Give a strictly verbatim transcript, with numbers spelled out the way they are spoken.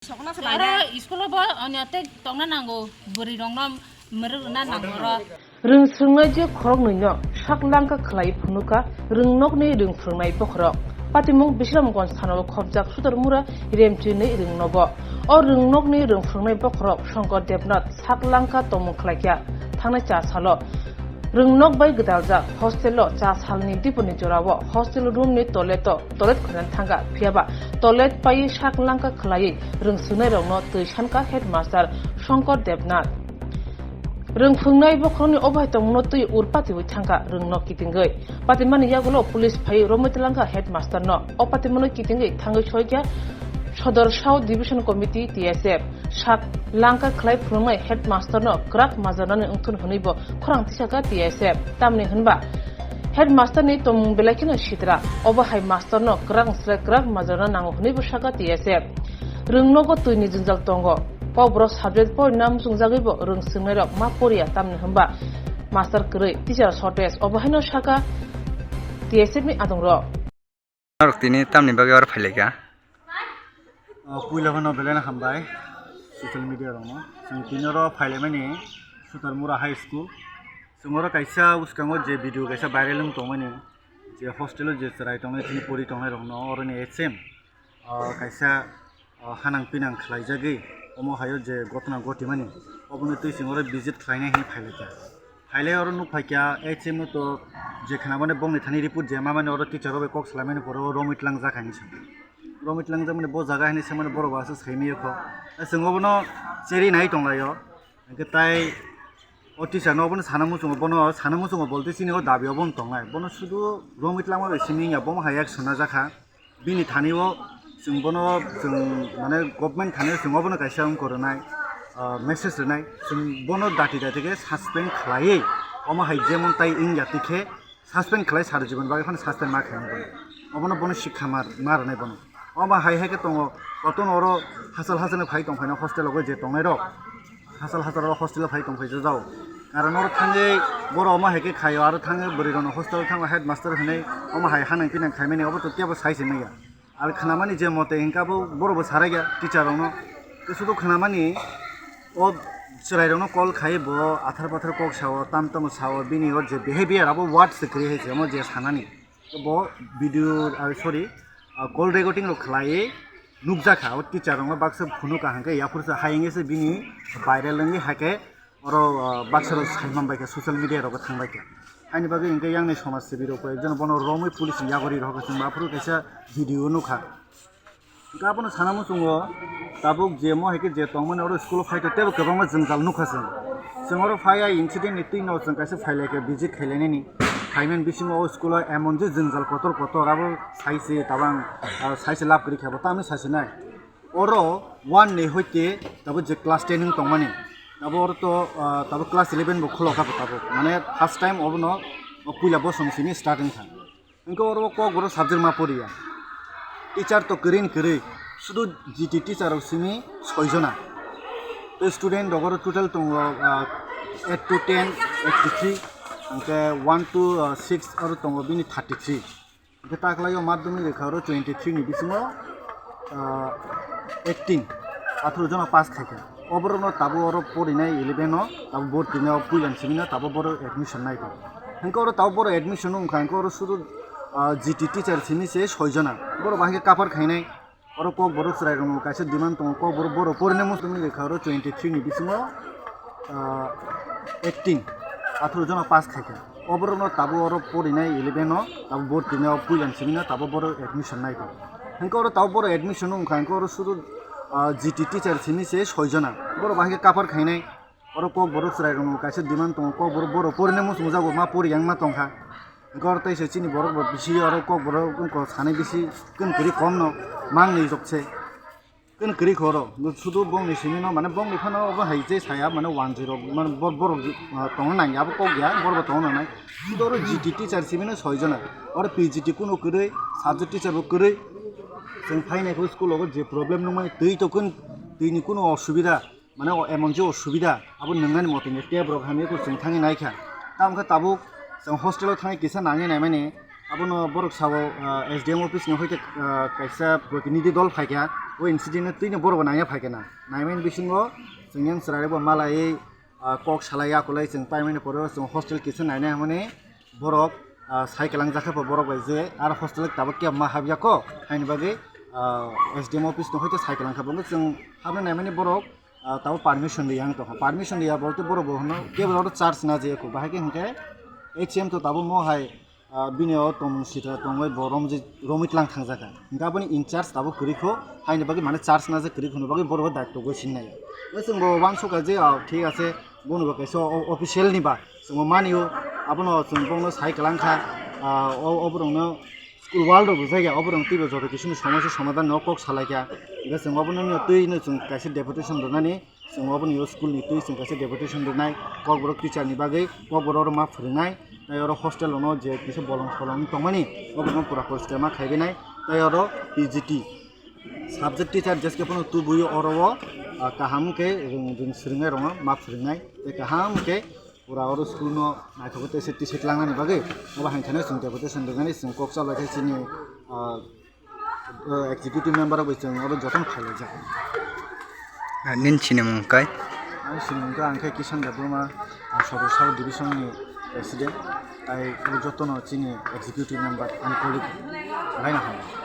Oro school o bo onyo tei tongna nango, bwrwi rokno mwrwk rwna nango oro. Rwng swrwngnai je khoroknwino sak langka khlai phunukha rwngnokni rwng phwrwngnai bokhorok. Patimung Bisramganj thanao khopjak Sutormura Remchini rwngnogo. O rwngnokni rwng phwrwngnai bokhorok Shankar Debnath sak langka tongmung khlaikha thangnai cha salo. Rwngnok bai gwdaljak hostel o cha salni diponi jorao hostel room ni toilet o toilet khwlaiwi thangkha, phiyaba toilet paiwi sak langka khlaiwi rwng swrwngnairokno twi sankha headmaster Shankar Debnath. Rwng phwrwngnai bokhorokni obo hai tongmungno twi ur patiwi thangkha rwngnok kitingwi. Patimani yagulo police phaiwi romwi twlangkha headmaster no. O patimano kitingwi thangwi soikha Sodor South Division Committee, T S F. Sak langka khlai phwrwngnai headmaster no kwrak majanani wngthun hwnwi bo khorang tisakha T S F. Tamni hwnba headmaster ni tongmung belai kheno sitra. Obo hai master no kwrak wngslai kwrak majana nango hwnwi bo sakha T S F. Rwngnogo twini jwngjal tongo. Kokborok subject porina muchungjagwi bo rwng swrwngnairok ma poriya, tamni hwnba master kwrwi, teacher shortage, obo haino sakha T S F ni adongrok. Norok tini tamni bagwi oro phailaikha? Ah, puila phano belai no hambai social media rokno. Chwng tini oro phailaimani Sutarmura High School. Chwng oro kaisa bwskango je video kaisa viral wng tongmani, je hostel o je chwrai tongnai, chini pori tongnai rokno oroni H M, ah, kaisa, ah, hanang pinang khlaijagwi omo haio je gotna gotimani, obono twi chwng oro visit khlainai hinwi phailaikha. Phailai oro nuk phaikha, H M no to je khnamani bongni thani report je mamani oro teacher rok bai kok salaimani pore o romwi tlangjak hinwi sa. Romwi tlangjakmani bo jaga hinwi samani borok bo aswk saimaya kho. Chwng obono cheri nai tonglaio. Hwnkhe tai o teacher no obono sana muchungo, bono sana muchungo bolte chini o dabi obo wng tongnai. Bono sudu romwi tlangma bai simi wngya, bomo hai action najakha. Bini thani o chwng bono chwng mane government thani o chwng obono kaisa wngkor rwnai, ah, message rwnai. Chwng bono dati dati khe suspend khlaiwi omo hai jemon tai wngya tikhe suspend khlai sar jibon bagwi phano suspend ma khlainai bono. Obono bono sikha ma, ma rwnai bono. Omo hai hai khe tongo, kotono oro hachal hachal phai tong phaina hostel o je tongnai rok. Hachal hachal oro hostel o phai tong phai jajao. Karon oro thangwi borok omo hai khe khaio, aro thangwi bwrwi rokno hostel o thangwi headmaster hinwi omo hai hanang pinang khaimani obo to tebo sai se manya. Ar khnamani je mote hinkhe abo borok bo sarai ya teacher rokno. Tei sudu khnamani o chwrai rokno call khai bo athar pathar kok sao, tam tamo sao, bini o je behavior abo word se kwrwi hai se omo je sanani. Bo video, ah, sorry, ah, call recording rok khlaiwi nukjakha o teacher rokno baksa phunukha hwnkhe yaphursa hai wngwi se bini viral wngwi hai khe oro, ah, baksa rok sai manbaikha social media rogo thangbaikha. Haini bagwi hwnkhe yang ni somaj sebi rok koi ekjon bono romwi police ni yago ri rokha chwng aphuru kaisa video nukha. Hwnkhe abono sana muchungo tabuk je mo hai khe je tongmani oro school o phai khe teibo kwbangma jwngjal nukha chwng. Chwng oro phai ai incident ni twino chwng kaisa phailaikha visit khailainani. Phaimani bisingo o school o emon je jwngjal kotor kotor abo sai se tabang, ah, sai se lab kwrwi kha bo tamni sai se nai. Oro one ni hoite tabuk je class ten wng tongmani. Abo oro to, ah, tabuk class eleven bo khulokha bo tabuk. Mane first time obono o puila bosong simi start wngkha. Hwnkhe oro o kokborok subject ma poriya. Teacher to kwrwi ni kwrwi, sudu G T teacher rok simi soi jona. Tei student rok oro total tongo, ah, eight to ten, eighty three, hwnkhe one to, ah, six oro tongo bini thirty three. Hwnkhe taklai o madhyamik rikha oro twenty three ni bisingo, ah, eighteen, atharo jona pass khaikha. Oborokno tabuk oro porinai eleven o tabuk borti no puilan simi no tabuk borok admission nai kha. Hwnkhe oro tabuk borok admission wngkha, hwnkhe oro sudu, ah, G T teacher simi se soi jona. Borok bahai khe kapar khainai. Oro kokborok chwrai rokno kaisa demand tongo, kokborok borok porinai muchungwi rikha oro twenty three ni bisingo, ah, eighteen, atharo jona pass khaikha. Oborokno tabuk oro porinai eleven o tabuk borti no puilan simi no tabuk borok admission nai kha. Hwnkhe oro tabuk borok admission wngkha, hwnkhe oro sudu, ah, G T teacher simi se soi jona. Borok bahai khe kapar khainai. Oro kokborok chwrai rokno kaisa demand tongo, kokborok borok porinai muchungjago ma pori yang ma tongkha. Hwnkhe oro teisa chini borok bo bisi oro kokborok wngkha sanai bisi kwrwi kom no mang nwi jok se. Kwrwi kwrwi kho oro. Sudu bongni simi no, mane bongni phano obo hai je saya, mane one zero, mane bor-, borok, ah, tongna nangya, abo kok ya, borok bo tongna nangnai. Sudu oro G T teacher simi no soi jona. Oro P G T kuno kwrwi, subject teacher bo kwrwi. Chwng phainai khe school o je problem nungmani twi to kun, twi ni kuno osubida, mane o emon je osubida, abo nungnani mote ni tei borok hamya khe chwng thangwi naikha. Tamo khe tabuk chwng hostel o thangwi kisa nangwi naimani, abono borok sao, ah, S D M office ni hoite, ah, kaisa protinidhi dol phaikha, O incident no twino borok bo naiya phaikhe na. Naimani bisingo chwng yang chwrairok bo malaiwi, ah, kok salai akulai chwng paimani pore o chwng hostel kisa nainai hwnmani borok, ah, sai kwlang jakha bo borok bai je aro hostel tabuk kebo ma habya kok haini bagwi, ah, S D M office no hoite sai kwlang kha bo chwng habna naimani borok, ah, tabuk permission riya wng tongkha. Permission riya bolte borok bo hwno kebo oro charge na je kok bahai khe hwnkhe H M to tabuk mo hai, ah, bini o tongmung sitra tongwi bo romwi, romwi tlang thangjakha. Hwnkhe aboni in charge tabuk kwrwi kho, haini bagwi mane charge najak kwrwi khoni bagwi borok bo daitogwi sinai. Tei chwng bo uansukha je, ah, thik ase, bono bo kaisa o-, official ni ba chwng bo mani o, abono chwng bono sai kwlang kha, ah, o, o borokno school wall rok rijak ya, o borok twibo joto kisuni somosya somadhan no kok salai kha. Hwnkhe chwng obono twi no chwng kaisa deputation rwnani. Chwng oboni o school ni twi chwng kaisa deputation rwnai, kokborok teacher ni bagwi, kokborok oro ma phwrwngnai, tei oro hostel ono je kisa bolong solong tongmani, oborokno pura poriskar ma khaibainai, tei oro P G T subject teacher jeske phano tubui oro o, ah, kaham khe rwng, rwng swrwngnai rokno ma phwrwngnai, tei kaham khe pura oro school no naithok khe tei se twi se tlangnani bagwi obo hai thani chwng deputation rwnani chwng kok chalai khe chini, ah, O executive member bai chwng oro jotono phailaijak. Ah, nini sinimung kai? Ani sinimung khe ang khe Kishan Debbarma, ang Sadar South Division ni president. Tai oro jotono chini executive member ani colleague laina hambai.